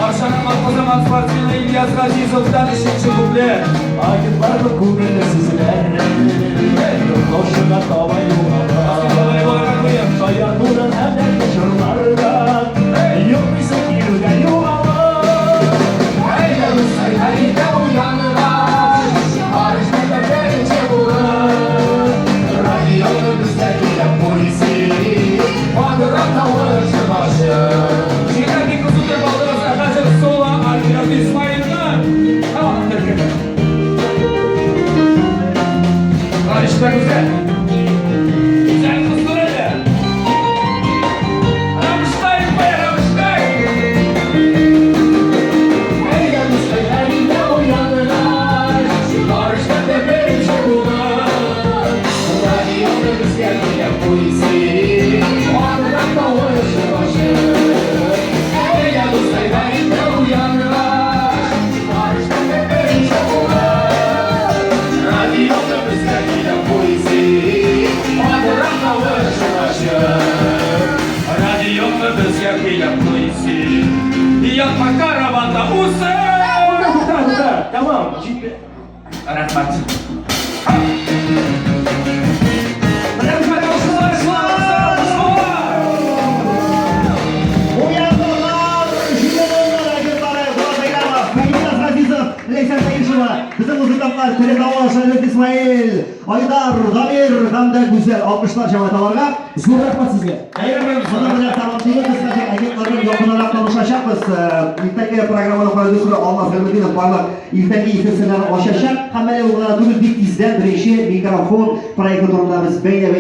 Арчаның атказанган спортсмены Ильяс Газизовтан өченче куплет. Агентларның күңелле сүзләре Йоклаучыга таба югала. Шаяртудан һәм дәртле җырлардан Йоклыйсың килүдә югала. Әйдә, дускай, әйдә уянырга, Париж мәктәптә булыр. Радионы безгә килеп куйсын, Матуррак тавышы башы. Җегетләр, бик кызу торып алдыгыз, ә хәзер соло Альберт Исмаилның һәм аның төркеме. Парижда гүзәл. Гүзәл кызлар әле. Рамштайн, бай, Рамштайн! Әйдә, дускай, әйдә уянырга, Париж мәктәбенче булыр. Радионы безгә килеп куйсын, Матуррак тавышы башы. Әйдә, дускай, әйдә уянырга, Париж мәктәбенче булыр. Радионы безгә килеп куйсын, Матуррак тавышы башы. Радионы безгә килеп куйсын, Ятма караванда үсен! Тәмам, җитте. Рәхмәт. Рәхмәт, алкышлар, алкышлар! Уяндылар, җиңеләләр агентлары Булат Бәйрәмов, Ильяс Газизов, Ләйсән Таишева, безнең музыкантлар Тере Тавыш, Альберт Исмаил, Айдар, Дамир һәм дә Гүзәл. Алкышлар җәмәгать аларга. Зур рәхмәт сезгә. Моның белән тәмам дибез. Без хәзер агентлар белән якынрак танышачакбыз. Иртәнге программаның продюсеры Алмаз Гыйлметдинов барлык иртәнге эфир серләрен ачачак. Һәм әле ул гына түгел, бик тиздән беренче микрофон проекты турында без бәйнә-бәй